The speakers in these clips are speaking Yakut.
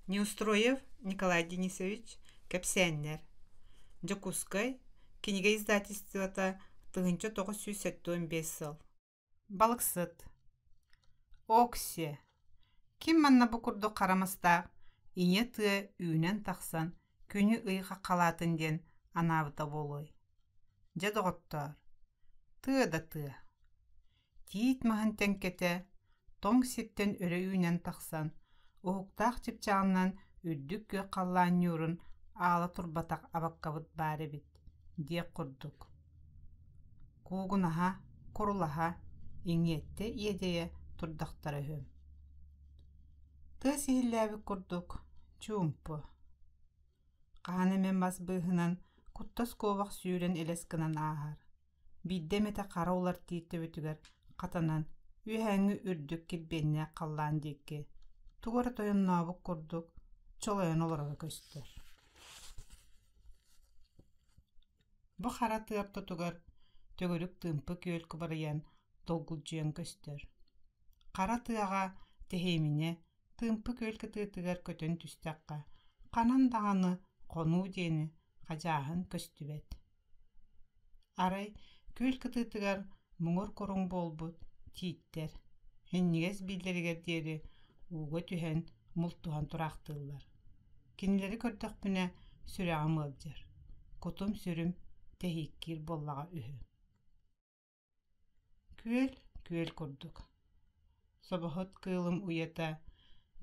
Неустроев Николай Денисович Кэпсээннэр Дьокуускай кинигэ издательствота 1975 сыл Балыксыт Окси Ким манна бу курдук хара мастаах ийэ тыа үүнэн тахсан күнү-ыйы хаххалаатын диэн анаабыта буолуой? Дьэ, доҕоттоор, тыа да тыа. Тиит маһын тэҥкэтэ тоҥ сиртэн өрө үүнэн тахсан, уһуктаах чыпчаалынан үрдүк күөх халлаан ньуурун аала турбатах абаккабыт баар эбит диэх курдук. Куугунаһа, курулаһа, иҥиэттэ иэдэйэ турдахтара үһү. Тыас иһиллээбит курдук чуумпу. Хаһан эмэ мас быыһынан куттас куобах сүүрэн элэс гынан ааһар. Биирдэ эмэтэ хара улар тиит төбөтүгэр хатанан үөһээҥҥи үрдүк килбиэннээх халлаан диэки тугу эрэ тойоннообут курдук чолойон олороро көстөр. Бу хара тыа ортотугар төгүрүк тыымпы күөл кубарыйан долгулдьуйан көстөр. Хара тыаҕа тэһииминэ тыымпы күөл кытыытыгар көтөн түстэххэ, ханан даҕаны хонуу диэни хадьааһын көстүбэт. Арай күөл кытыытыгар муҥур куруҥ буолбут тииттэр синньигэс бииллэригэр диэри ууга түһэн мултуһан тураахтыыллар. Кинилэри көрдөхпүнэ сүрэҕим ыалдьар, кутум-сүрүм тэһииккиир буоллаҕа үһү. Күөл күөл курдук. Собоһут кыылым уйата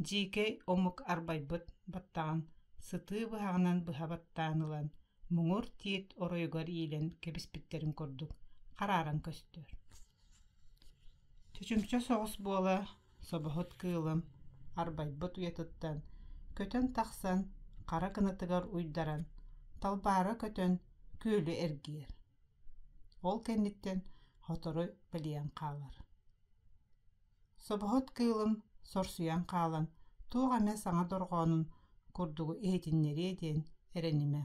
дьиикэй омук арбайбыт баттаҕын сытыы быһаҕынан быһа баттаан ылан муҥур тиит оройугар иилэн кэбиспиттэрин курдук харааран көстөр. Чочумча соҕус буола собоһут кыылым арбайбыт уйатыттан көтөн тахсан хара кынатыгар уйдаран талбаара көтөн күөлү эргийэр. Ол кэнниттэн сотору бэлийэн хаалар. Собоһут кыылым сорсуйан хаалан туох эмэ саҥа дорҕоонун курдугу иһитиннэриэ диэн эрэнимэ.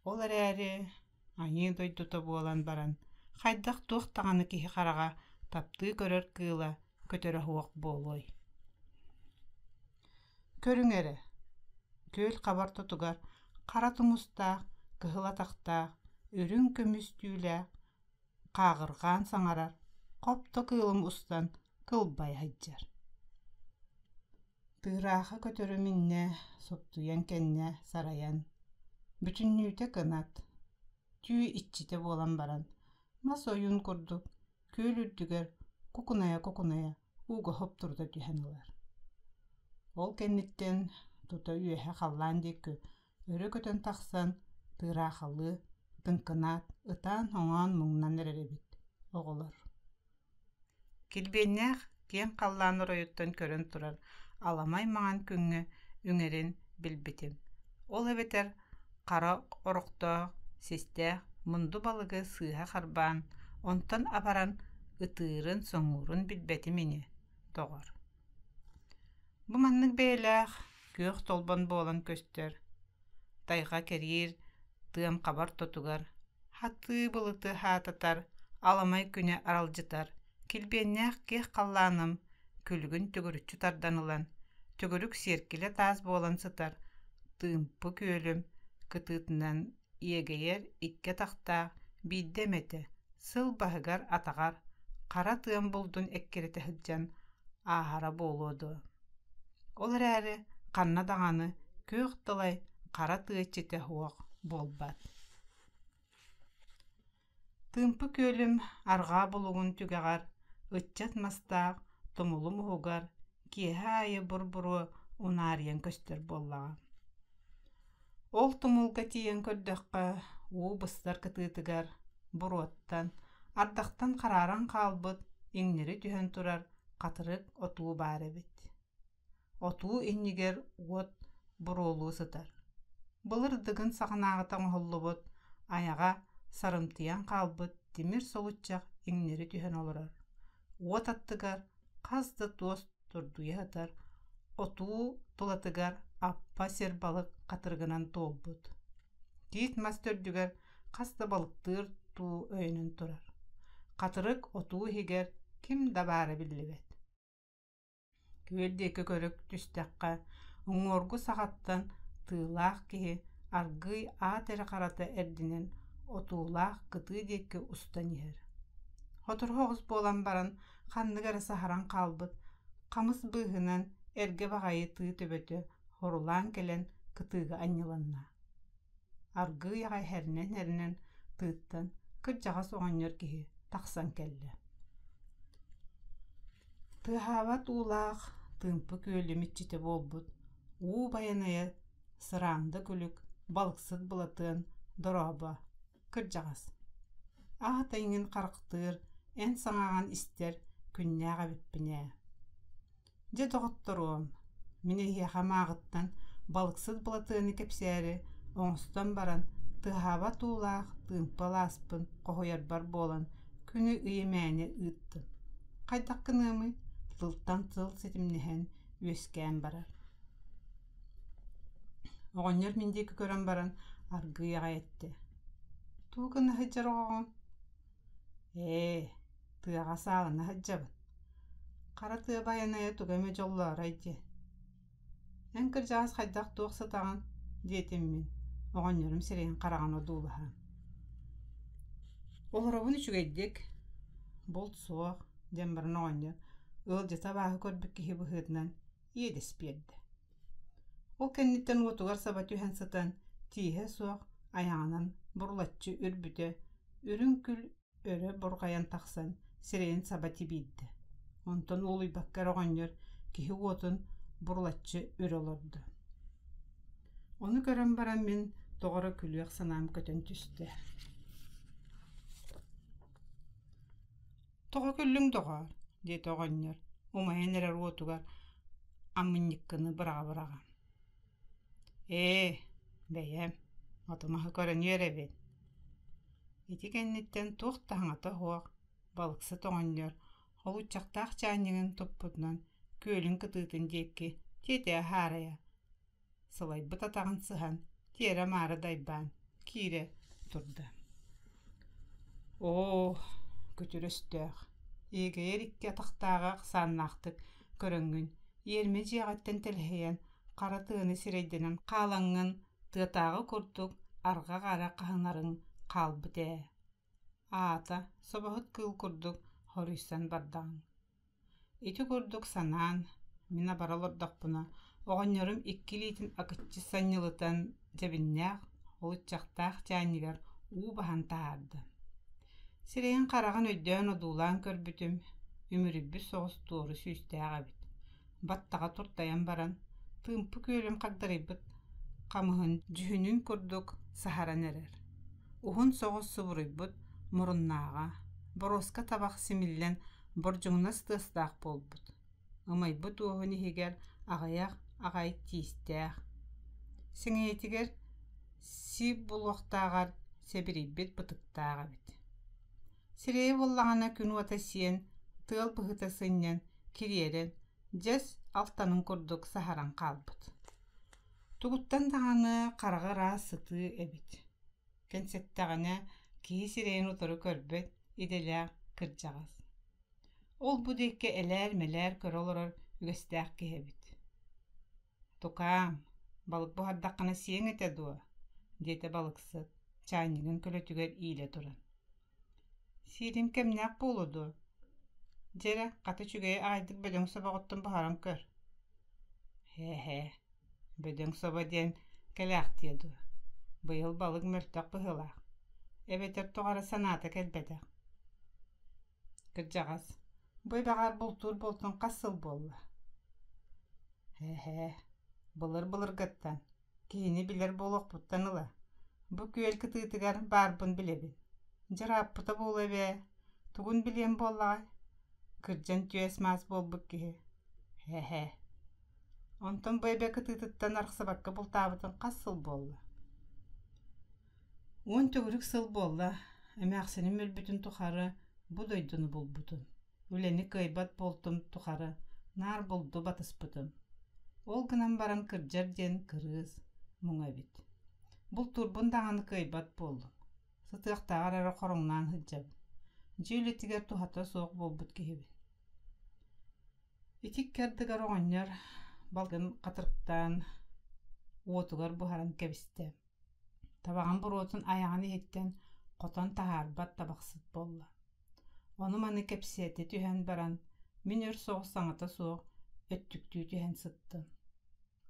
Ол эрээри айыы дойдута буолан баран хайдах туох даҕаны киһи хараҕа таптыы көрөр кыыла көтөрө суох буолуой. Көрүҥ эрэ, күөл хабар тутугар хара тумустаах, кыһыл атахтаах, үрүҥ көмүс түүлээх, хааҕырҕаан саҥарар хопто кыылым устан кылбайа сылдьар. Тыыраахы көтөрүм иннэ суптуйан кэннэ сарайан, бүтүннүүтэ кынат, түү иччитэ буолан баран, мас ойуун курдук күөл үрдүгэр кукунайа-кукунайа ууга хоптурута түһэн ылар. Ол кэнниттэн тута үөһэ халлаан диэки өрө көтөн тахсан тыыраахалыы, тыҥкынаат, ытаан-хоҥоон муҥнан эрэр эбит оҕолор. Килбиэннээх киэҥ халлаан оройуттан көрөн турар аламай маҥан күҥҥэ үҥэрин билбитим. Ол эбэтэр хара орохтоох, систээх мунду балыгы сыыһа харбаан, онтон абаран ытыырын-соҥуурун билбэтим ини, доҕор. Бу маннык бэйэлээх, күөх толбон буолан көстөр, тайҕа кэриир тыам хабар тотугар, хатыы былыты хаататар, аламай күнэ аралдьытар, килбиэннээх киэх халлааным күлүгүн төгүрүччү тардан ылан, төгүрүк сиэркилэ таас буолан сытар тыымпы күөлүм кытыытынан иэгэйэр икки атахтаах биирдэ эмэтэ сыл баһыгар-атаҕар хара тыам булдун эккирэтэ сылдьан ааһара буолуо дуо? Ол эрээри ханна даҕаны күөх далай хара тыа иччитэ суох буолбат. Тыымпы күөлүм арҕаа булугун түгэҕэр ыччат мастаах тумулум уһугар киэһэ аайы бур-буруо унаарыйан көстөр буоллаҕа. Ол тумулга тиийэн көрдөххө, уу быстар кытыытыгар буруоттан, ардахтан харааран хаалбыт иҥнэри түһэн турар хатырык отуу баар эбит. Отуу иннигэр уот буруолуу сытар. Былыр Дыгын саҕанааҕыта оҥоһуллубут айаҕа сарымтыйан хаалбыт тимир солуччах иҥнэри түһэн олорор. Уот аттыгар хас да туос турдуйа сытар отуу тулатыгар аппа сир балык хатырыгынан туолбут. Тиит мас төрдүгэр хас да балыктыыр туу өйөнөн турар. Хатырык отуу иһигэр ким да баара биллибэт. Күөл диэки көрө түстэххэ, уҥуоргу саҕаттан тыылаах киһи аргыый аат эрэ харата эрдинэн отуулаах кытыы диэки устан иһэр. Сотору оҕус буолан баран ханнык эрэ саһаран хаалбыт хамыс быыһынан эргэ баҕайы тыы төбөтө хорулаан кэлэн кытыыга анньыланна. Аргыый аҕай эринэн-эринэн тыыттан кырдьаҕас оҕонньор киһи тахсан кэллэ. Тыаһаабат уулаах тыымпы күөлүм иччитэ буолбут уу байанайа сыраанда күлүк балыксыт Былатыан дорообо кырдьаҕас аата иҥин харахтыыр эн саҥаҕын истэр күннээх эбиппин ээ Дьэ, доҕотторуом, мин эһиэхэ мааҕыттан балыксыт Былатыаны кэпсээри оҥостон баран, тыаһаабат уулаах тыымпы алааспын хоһуйарбар буолан, күнү-ыйы мээнэ ыыттым. Хайдах гыныамый, тылтан тыл ситимнэһэн үөскээн барар. Оҕонньор мин диэки көрөн баран аргыый аҕай эттэ: «Тугу гына сылдьар оҕоҕун?» «Ээ, тыаҕа саалана сылдьабын. Хара тыа байанайа тугу эмэ дьоллоорой диэн. Эн кырдьаҕас хайдах туох сытаҕын?» диэтим мин, оҕонньорум сирэйин хараҕын одуулаһан. «Олоробун үчүгэйдик, булт суох» диэн баран оҕонньор ыалдьыта абааһы көрбүт киһи быһыытынан иэдэс биэрдэ. Ол кэнниттэн уотугар саба түһэн сытан, тииһэ суох айаҕынан бурулаччы үрбүтэ, үрүҥ күл өрө бурҕайан тахсан сирэйин саба тибиирдэ. Онтон уолуйбакка эрэ оҕонньор киһи уотун бурулаччы үрэ олордо. Ону көрөн баран мин тоҕо эрэ күлүөх санаам көтөн түстэ. «Тоҕо күллүҥ, доҕоор?» диэтэ оҕонньор, умайан эрэр уотугар амынньыккыны быраҕа-быраҕа. «Ээ, бэйэм, оту-маһы көрөн үөрэбин» Ити кэнниттэн туох да саҥата суох балыксыт оҕонньор холуочахтаах чаанньыгын туппутунан күөлүн кытыытын диэки тиэтэйэ хаарайа сылайбыт атаҕын сыһан тиэрэ-маары дайбаан киирэ турда. Оо, күтүр өстөөх, иэгэйэр икки атахтааҕы ахсааннаахтык көрөҥҥүн, иэрмэ дьиэҕиттэн тэлэһийэн, хара тыаны сирэйдэнэн хаалаҥҥын тыатааҕы курдук арҕах эрэ хаһынарыҥ хаалбыт ээ. Аата, собоһут кыыл курдук хоруйсан бардаҕыҥ. Ити курдук санаан, мин абара олордохпуна, оҕонньорум икки илиитин акыччы санньылытан дьэбиннээх, олуччахтаах чаанньыгар уу баһан таһаарда. Сирэйин-хараҕын өйдөөн одуулаан көрбүтүм, үмүрүйбүт соҕус туору сүүстээх эбит. Баттаҕа туртайан баран, тыымпы күөлүм хагдарыйбыт хамыһын дьүһүнүн курдук саһаран эрэр. Уһун соҕус субуруйбут муруннааҕа, боруоска табах симиллэн бордьуҥнас тыастаах буолбут, ымайбыт уоһун иһигэр аҕыйах аҕай тиистээх, сэҥийэтигэр сиик булуохтааҕар сэбирийбит бытыктаах эбит. Сирэйэ буоллаҕына күн уота сиэн, тыал быһыта сынньан, кириэрэн, дьэс алтанын курдук саһаран хаалбыт. Тугуттан даҕаны хараҕа ыраас сытыы эбит. Кэнсэттэҕинэ киһи сирэйин утары көрбөт идэлээх кырдьаҕас. Ол-бу диэки элээр-мэлээр көрө олорор үгэстээх киһи эбит. «Тукаам, балык буһардаххына сиэҥ этэ дуо?» диэтэ балыксыт, чаанньыгын көлөтүгэр иилэ туран. «Сиирим кэмнээх буолуо дуо? Дьэ эрэ, хата үчүгэйи аҕайдык бөдөҥ собоҕуттан буһаран көр» «Һээ-һээ, бөдөҥ собо диэн кэлээхтиэ дуо, быйыл балык мөлтөх быһыылаах, эбэтэр тоҕо эрэ санаата кэлбэтэх» Кырдьаҕас, бу эбэҕэр бултуур буолтуҥ хас сыл буолла? Һээ-һээ, былыр-былыргыттан, киһини билэр буолуохпуттан ыла, бу күөл кытыытыгар баарбын билэбин. Дьарааппыта буолуо эбээ, тугун билиэм буоллаҕай? Кырдьан түөс-маас буолбут киһи. Һээ-һээ. Онтон бу эбэ кытыытыттан арахсыбакка бултаабытыҥ хас сыл буолла? Уон төгүрүк сыл буолла, эмээхсиним өлбүтүн тухары бу дойдуну булбутум. Үлэни кыайбат буолтум тухары наар булду батыспытым. Ол гынан баран кырдьар диэн кырыыс, муҥа эбит. Бултуурбун даҕаны кыайбат буоллум. Сытыахтааҕар эрэ хороҥноон сылдьабын. Дьиэ үлэтигэр туһата суох буолбут киһибин. Ити икки ардыгар оҕонньор балгын хатырыктаан уотугар буһаран кэбистэ. Табаҕын буруотун айаҕын иһиттэн хотон таһаарбат табахсыт буолла. Ону-маны кэпсэтэ түһэн баран, мин өр соҕус саҥата суох өттүктүү түһэн сыттым.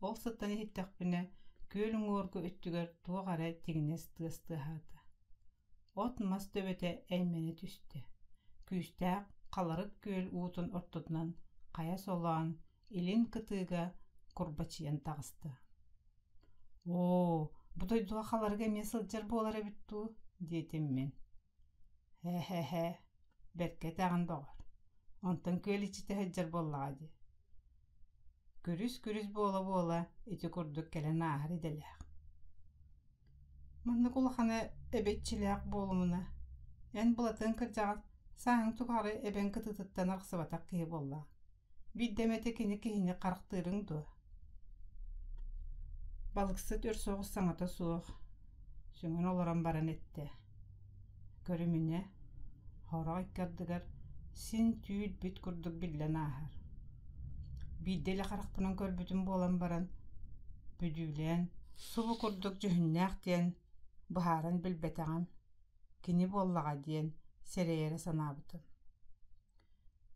Ол сытан иһиттэхпинэ, күөл уҥуоргу өттүгэр туох эрэ тигинэс тыас тыаһаата. От-мас төбөтө эймэнэ түстэ, күүстээх халарык күөл уутун ортотунан хайа солоон, илин кытыыга курбачыйан таҕыста. «Оо, бу дойдуга халарык эмиэ сылдьар буолар эбит дуу?» диэтим мин. «Һэ-һэ-һэ, бэркэ этэҕин доҕор, онтон күөл иччитэ сылдьар буоллаҕа дии» Күрүс-күрүс буола-буола ити курдук кэлэн ааһар идэлээх. Маннык улахана эбэччилээх буолумуна, эн Былатыан кырдьаҕас сааһыҥ тухары эбэҥ кытыытыттан арахсыбатах киһи буоллаҕа. Биирдэ эмэтэ кини киһини харахтыырыҥ дуо? Балыксыт өр соҕус саҥата суох сөҥөн олорон баран эттэ: «Көрүмүнэ, сорох икки ардыгар син түүл-бит курдук биллэн ааһар. Биирдэ илэ харахпынан көрбүтүм буолан баран, бүдүүлээн, субу курдук дьүһүннээх диэн быһааран билбэтэҕим, кини буоллаҕа диэн сэрэйэрэ санаабытым.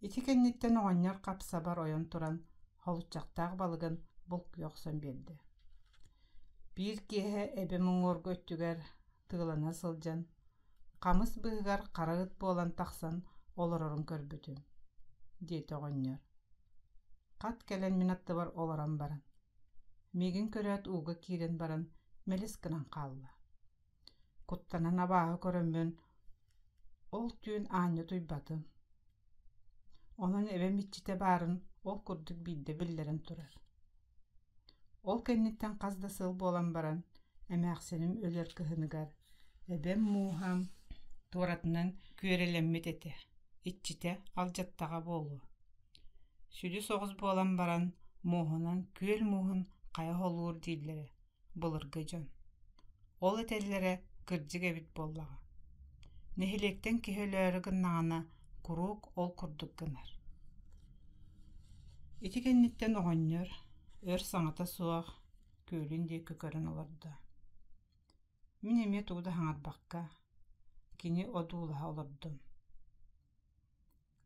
Ити кэнниттэн оҕонньор хап-сабар ойон туран холуччахтаах балыгын булкуйа охсон биэрдэ. Биир киэһэ эбэм уҥуоргу өттүгэр тыылана сылдьан, хамыс быыһыгар хара ыт буолан тахсан олорорун көрбүтүм, диэтэ оҕонньор. Хат кэлэн мин аттыбар олорон баран, миигин көрөөт ууга киирэн баран мэлис гынан хаалла. Куттанан абааһы көрөммүн, ол түүн аанньа утуйбатым. Онон эбэм иччитэ баарын ол курдук биирдэ биллэрэн турар. Ол кэнниттэн хас да сыл буолан баран, эмээхсиним өлөр кыһыныгар эбэм мууһа туоратынан күөрэлэммит этэ, иччитэ алдьаттаҕа буолуо. Сүдү соҕус буолан баран, мууһунан күөл мууһун хайа холуур дииллэрэ былыргы дьон. Ол этэллэрэ кырдьык эбит буоллаҕа. Нэһилиэктэн киһи өлөөрү гыннаҕына куруук ол курдук гынар. Ити кэнниттэн оҕонньор өр саҥата суох күөлүн диэки көрөн олордо. Мин эмиэ тугу да саҥарбакка кини одуулаһа олордум.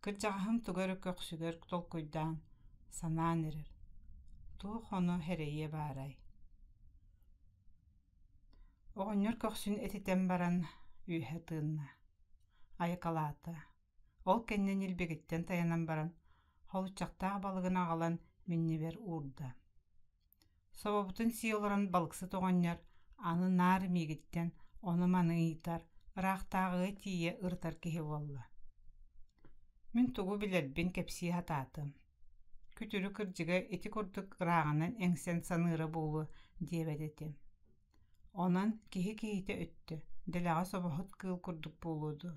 Кырдьаҕаһым тугу эрэ көхсүгэр толкуйдаан, санаан эрэр, туох ону эрэйиэ баарай Оҕонньор көхсүн этитэн баран үөһэ тыынна, айакалаата. Ол кэннэ ньилбэгиттэн тайанан баран, холуччахтаах балыгын аҕалан минньибэр уурда. Собобутун сии олорон балыксыт оҕонньор аны наар миигиттэн ону-маны ыйытар, ыраахтааҕыга тиийэ ырытар киһи буолла. Мин тугу билэрбин кэпсии сатаатым. Күтүрү кырдьыга ити курдук ырааҕынан эҥсэн саныыра буолуо диэбэт этим. Онон киһи киһитэ өттө, дэлэҕэ собоһут кыыл курдук буолуо дуо?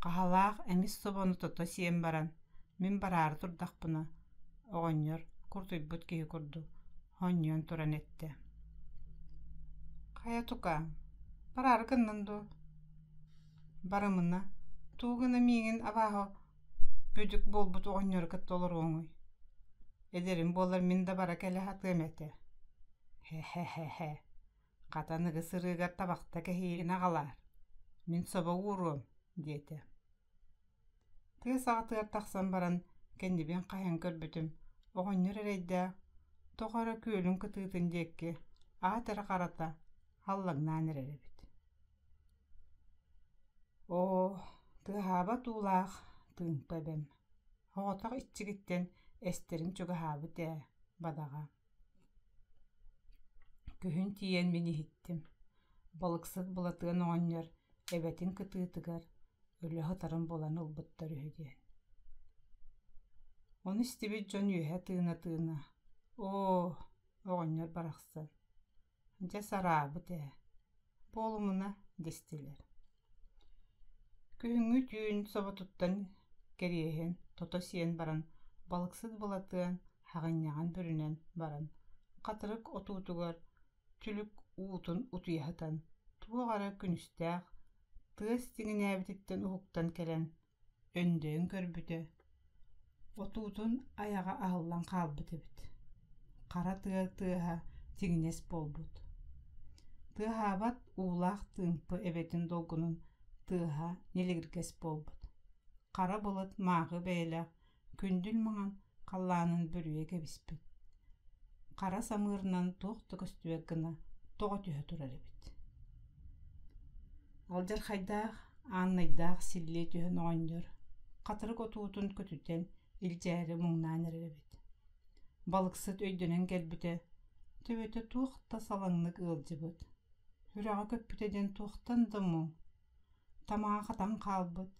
Хаһалаах эмис собону тото сиэн баран, мин бараары турдахпына, оҕонньор куртуйбут киһи курдук хонньуйан туран эттэ: «Хайа тукаам, бараары гыннын дуо?» «Барымына, тугу гына миигин абааһы бүдүк буолбут оҕонньору кытта олоруоҥуй? Эдэрим буоллар мин да бара кэлэ сатыам этэ Һэ-һэ-һэ, хата аныгы сырыыгар табахта кэһиигин аҕалаар, мин собо ууруом, диэтэ. Тыа саҕатыгар тахсан баран кэннибин хайан көрбүтүм, оҕонньор эрэйдээх тоҕо эрэ күөлүн кытыытын диэки аат эрэ харата халлаҥнаан эрэр эбит. Оо, тыаһаабат уулаах тыымпы эбэм, соҕотох иччигиттэн эстэрин чугаһаабыт ээ, бадаҕа Күһүн тиийэн мин иһиттим, балыксыт Былатыан оҕонньор эбэтин кытыытыгар өлө сытарын булан ылбыттар үһү диэн. Ону истибит дьон үөһэ тыына-тыына: «Оо, оҕонньор барахсан, дьэ сараабыт ээ, буолумуна» дэстилэр. Күһүҥҥү түүн соботуттан кэриэһин тото сиэн баран балыксыт Былатыан хаҕынньаҕын бүрүнэн баран хатырык отуутугар түлүк уутун утуйа сытан туох эрэ күнүстээх тыас тиҥинээбититтэн уһуктан кэлэн өндөйөн көрбүтэ. Отуутун айаҕа аһыллан хаалбыт эбит. Хара тыа тыаһа тиҥинэс буолбут. Тыаһаабат уулаах тыымпы эбэтин долгунун тыаһа ньилигиргэс буолбут. Хара былыт мааҕы бэйэлээх күндүл маҥан халлаанын бүрүйэ кэбиспит. Хара самыырынан туох да көстүбэт гына тоҕо түһэ турар эбит. Алдьархайдаах, ааннайдаах силлиэ түһэн оҕонньор хатырык отуутун көтүтэн илдьээри муҥнаан эрэр эбит. Балыксыт өйдөнөн кэлбитэ, төбөтө туох да салаҥнык ыалдьыбыт, сүрэҕэ көппүтэ диэн туохтан да муҥ, тамаҕа хатан хаалбыт,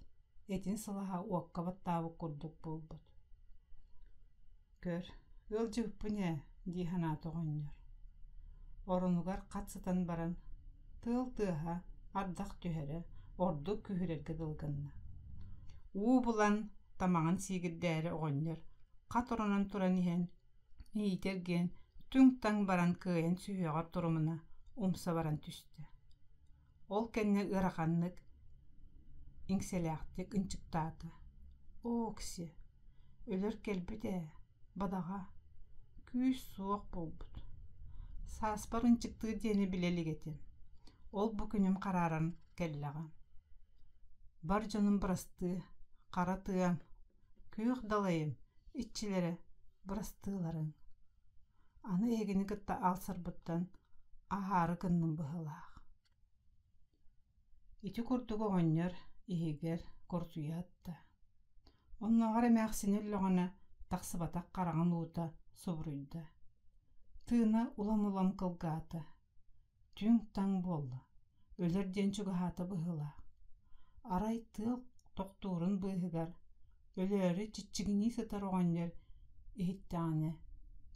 этин сылаһа уокка баттаабыт курдук буолбут. Көр, ыалдьыбыппын ээ дии санаата оҕонньор. Оронугар хат сытан баран, тыал тыаһа, ардах түһэрэ ордук күүһүрэргэ дылы гынна. Уу булан, тамаҕын сиигирдээри оҕонньор хат оронон туран иһэн, иитэ эргийэн түҥ-таҥ баран кыайан сүһүөҕэр турумуна умса баран түстэ. Ол кэннэ ыараханнык, иҥсэлээхтик ынчыктаата: «Оокси, өлөр кэлбит ээ, бадаҕа, күүс суох буолбут. Сааспар ынчыктыыр диэни билэ илик этим. Ол бу күнүм харааран кэллэҕэ. Бар дьонум бырастыы, хара тыам, күөх далайым, иччилэрэ бырастыыларыҥ. Аны эһигини кытта аалсарбыттан аһаары гынным быһыылаах. Ити курдук оҕонньор иһигэр куртуйа сытта. Оннооҕор эмээхсини өллөҕүнэ тахсыбатах хараҕын уута субуруйда. Тыына улам-улам кылгаата. Түҥ-таҥ буолла, өлөр диэн чугаһаата быһыылаах. Арай тыал тохтуурун быыһыгар өлөөрү чиччигинии сытар оҕонньор иһиттэҕинэ,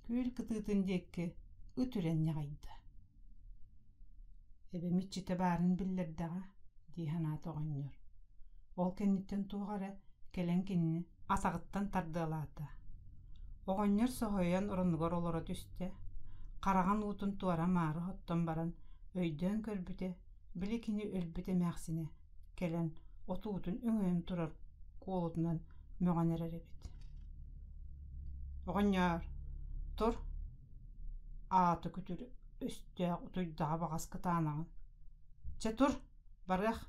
күөл кытыытын диэки ыт үрэн ньаҕыйда. Эбэм иччитэ баарын биллэрдэҕэ дии санаата оҕонньор. Ол кэнниттэн туох эрэ кэлэн кинини атаҕыттан тардыалаата. Оҕонньор соһуйан оронугар олоро түстэ, хараҕын уутун туора-маары соттон баран өйдөөн көрбүтэ, били кини өлбүт эмээхсинэ кэлэн отуутун өҥөйөн турар куолутунан мөҕөн эрэр эбит. «Оҕонньоор, тур, ааты күтүр өстөөх утуйдаҕа баҕас кытаанаҕын. Чэ тур, барыах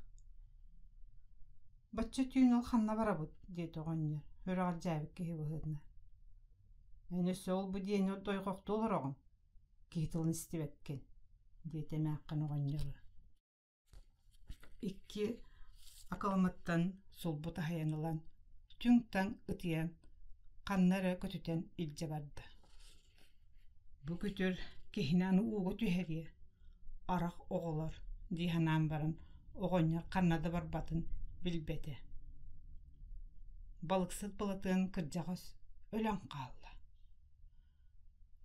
Бачча түүн ол ханна барабыт?» диэтэ оҕонньор, сүрэҕэлдьээбит киһи быһыытынан. «Эн өссө ол-бу диэни дойҕохтуу олороҕун, киһи тылын истибэккин» диэтэ эмээххин оҕонньоро. Икки акылымыттан сулбу таһыйан ылан, түҥ-таҥ ытыйан, ханна эрэ көтүтэн илдьэ барда. Бу күтүр киһини аны ууга түһэриэ, арах оҕолор дии санаан баран оҕонньор ханна да барбатын билбэтэ. Балыксыт Былатыан кырдьаҕас өлөн хаалла.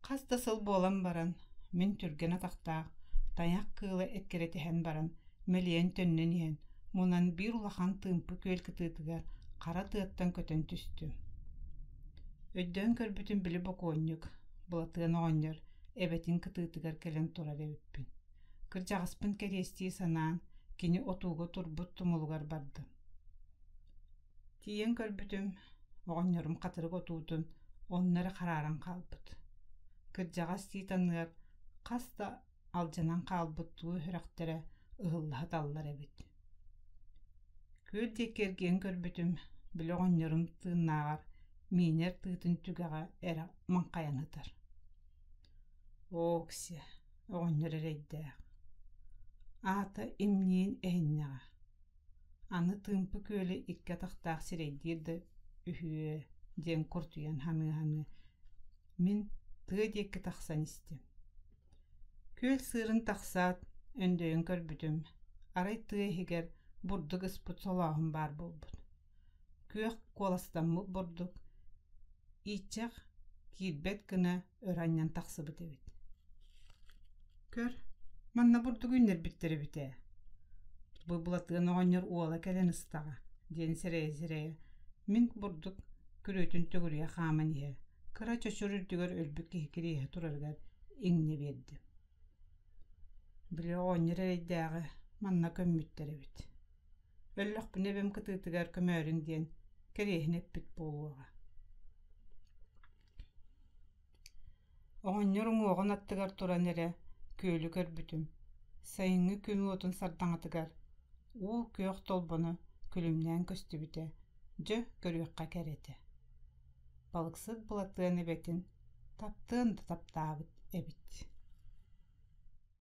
Хас да сыл буолан баран, мин түргэн атахтаах тайах кыыла эккирэтиһэн баран мэлийэн төннөн иһэн, мунан биир улахан тыымпы күөл кытыытыгар хара тыаттан көтөн түстүм. Өйдөөн көрбүтүм били бокуонньук, Былатыан оҕонньор эбэтин кытыытыгар кэлэн турар эбиппин. Кырдьаҕаспын кэриэстии санаан, кини отууга турбут тумулугар бардым. Тиийэн көрбүтүм, оҕонньорум хатырык отуутун онно эрэ харааран хаалбыт. Кырдьаҕас тиит анныгар хас да алдьанан хаалбыт туу сүрэхтэрэ ыһылла сыталлар эбит. Күөл диэки эргийэн көрбүтүм, били оҕонньорум тыыннааҕар миинэр тыытын түгэҕэ эрэ маҥхайан сытар. Ооксия, оҕонньор эрэйдээх. Аата имниин эһиннэҕэ. Аны Тыымпы күөлү икки атахтаах сирэйдиир да үһүө диэн куртуйан саныы-саныы мин тыа диэки тахсан истим. Күөл сыырын тахсаат, өндөйөн көрбүтүм, арай тыа иһигэр бурдук ыспыт солооһун баар буолбут. Күөх куоластаммыт бурдук ииччэх киирбэт гына өрө анньан тахсыбыт эбит. Көр, манна бурдугу үүннэрбиттэр эбит ээ. Бу Былатыан оҕонньор уола кэлэн ыстаҕа, диэн сэрэйэ-сэрэйэ мин бурдук күрүөтүн төгүрүйэ хааман иһэ кыра чочур үрдүгэр өлбүт киһи кириэһэ турарыгар иҥнэ биэрдим. Били оҕонньор эрэйдээҕи манна көммүттэр эбит. Өллөхпүнэ эбэм кытыытыгар көмөөрүҥ диэн кэриэһин эппит буолуоҕа. Оҕонньор уҥуоҕун аттыгар туран эрэ күөлү көрбүтүм, сайыҥҥы күн уотун сардаҥатыгар уу күөх толбоно күлүмнээн көстүбүтэ, дьэ көрүөххэ кэрэтэ. Балыксыт Былатыан эбэтин таптыан да таптаабыт эбит.